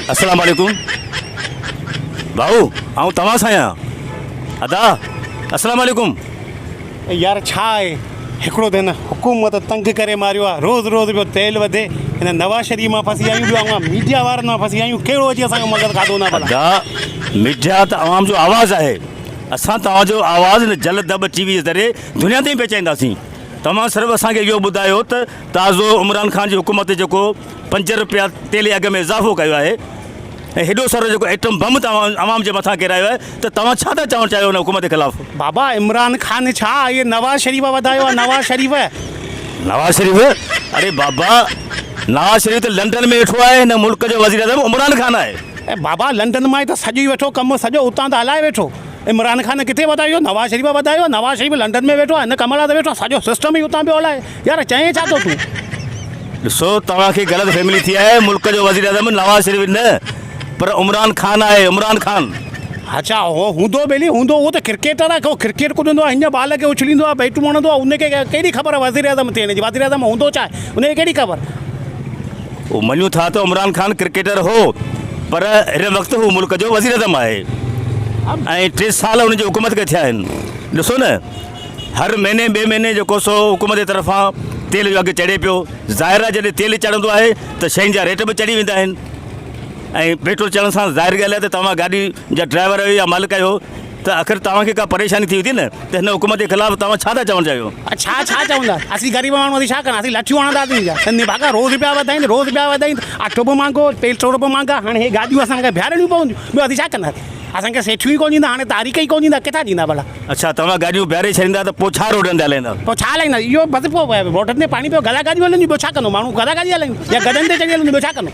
السلام عليڪم ڀائو آئون توهان سان آهيان ادا السلام عليڪم. يار ڇا آهي هڪڙو ته هن حڪومت تنگ ڪري ماريو آهي روز روز پيو تيل وڌي هن نواز شريف مان ڦسي آيون ٻيو اوهان ميڊيا وارن مان ڦسي آيون ڪهڙو اچي اسان جو مغز کاڌو نه ڀلا. ادا ميڊيا ته عوام جو آواز آهي اسان توهان جو آواز هن جل دٻ ٽي وي جي ذريعي دنيا تائين پهچائينداسين توهان صرف اسان کي اهو ٻڌايو ته تازو عمران خان جي حڪومت جيڪو پنج رپيا تيل جي اگهه ۾ اضافو ڪيو آهي ۽ هيڏو سارو جيڪو ايٽم بم توهان عوام جي مٿان ڪيرايو آهي ته توهان ڇا ٿا چوڻ چاهيو ان حڪومت جي خلاف؟ بابا عمران خان ڇا اهي نواز شريف وڌايو آهي نواز شريف. نواز شريف اڙي بابا نواز شريف ته لنڊن ۾ ويٺو آهي هن ملڪ جو وزيراعظم عمران خان آهي. اي بابا لنڊن مان ئي ته سڄو ئي ويٺو ڪم سڄو اتان ته هلائي ويٺو. عمران خان ڪٿي وڌايو نواز شريف وڌايو نواز شريف لنڊن ۾ ويٺو آهي هن ڪملا تي ويٺو آهي سڄو سسٽم ئي اتان پيو هلائي يار چئين ڇا ٿو تون. ڏسو توهان کي غلط فهمي ٿي آهي ملڪ جو وزيراعظم نواز شريف نه پر عمران خان آهي عمران خان. اڇا هو هوندو ٻيلي هوندو اهو ته ڪرڪيٽر آهي ڪو ڪرڪيٽ ڪڏندو آهي هيئن بال کي اڇليندو آهي بيٽون هڻندو آهي ان کي ڪهڙي خبر وزيراعظم ٿيڻ جي وزيراعظم هوندو ڇا آهي ان کي ڪهڙي خبر. هو مڃون ٿا ته عمران خان ڪرڪيٽر هو پر هن وقت هو ملڪ جو وزيراعظم آهي ۽ ٽي سال ان جي حڪومت کي ٿيا آهن ڏسو نه هر مهيني ٻئي مهيني جيڪو سو حڪومت جي طرفان تيل جو اگهه چڙهي پيو ظاهر آهي جڏهن تيل چڙهندو آهي ته شين جا ريٽ به چڙهي ويندا آهن ۽ پيٽرول چڙهڻ سان ظاهر ڳالهه آهي ته توهان گاڏي جا ڊرائيور آهيو يا مالڪ آهيو ته آخر توهان کي ڪا پريشاني ٿي هوندي نه ته هن حڪومت جي خلاف توهان ڇا ٿا چوڻ چاهيو؟ ڇا ڇا چوندا اسين غريب ماڻهو اسين ڇا ڪران اسين لٺيون هڻنداسين ڇا ته نڀاڳا روز پيا وڌائين روز پيا وڌائين اٽو به مهانگو پيٽرول به مهانگا هاڻي هي گاڏيون اسان کي بيهارڻيون پونديون ٻيو اسين ڇا ڪنداسين اسان کي سيٺيون ئي ڪونه ڏيندا هاڻي تاريخ ئي ڪونه ڏيندا ڪٿان ڏيندا ڀلا. اڇا توهان گاڏيون بيهاري ڇڏيندا ته پوء ڇا روڊن تي هلائيندا؟ پوء ڇا هلائيندا اهو بس پوء روڊن تي پاڻي پيو گلا گاڏيون هلنديون ٻيو ڇا ڪندو ماڻهو گلا گاڏي هلائيندو يا گڏهن تي چڙهي هلندو ٻيو ڇا ڪندو.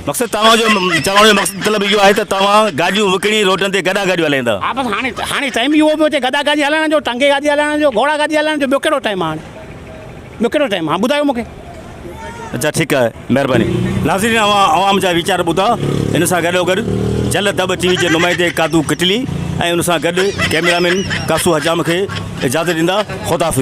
مقصد توهان جو چوڻ جو مطلب اهو آهي ته توهان گاڏيون وڪڻي روڊن تي گڏا گاڏيون هلائيندا. ها بس هاڻي هاڻي ٽائيم ئي اهو پيو اچي گڏا گاڏي هلائڻ جو ٽانگي گاڏي هلائڻ جو گهوڙا گاڏي هلائڻ جو ٻيو ڪهڙو ٽائيم آهي هاڻي ٻيو ڪهڙو ٽائيم آهي ٻڌايو مونکي. اڇا ٺيڪ آهي مهرباني. ناظرين اوهان عوام جا ويچار ٻڌا ان سان گڏو گڏ جل دٻ ٽي وي جي نمائندي قادو ڪٽلي ۽ ان سان گڏ ڪئميرا مين ڪاسو حجام کي اجازت ڏيندا خداحافظ.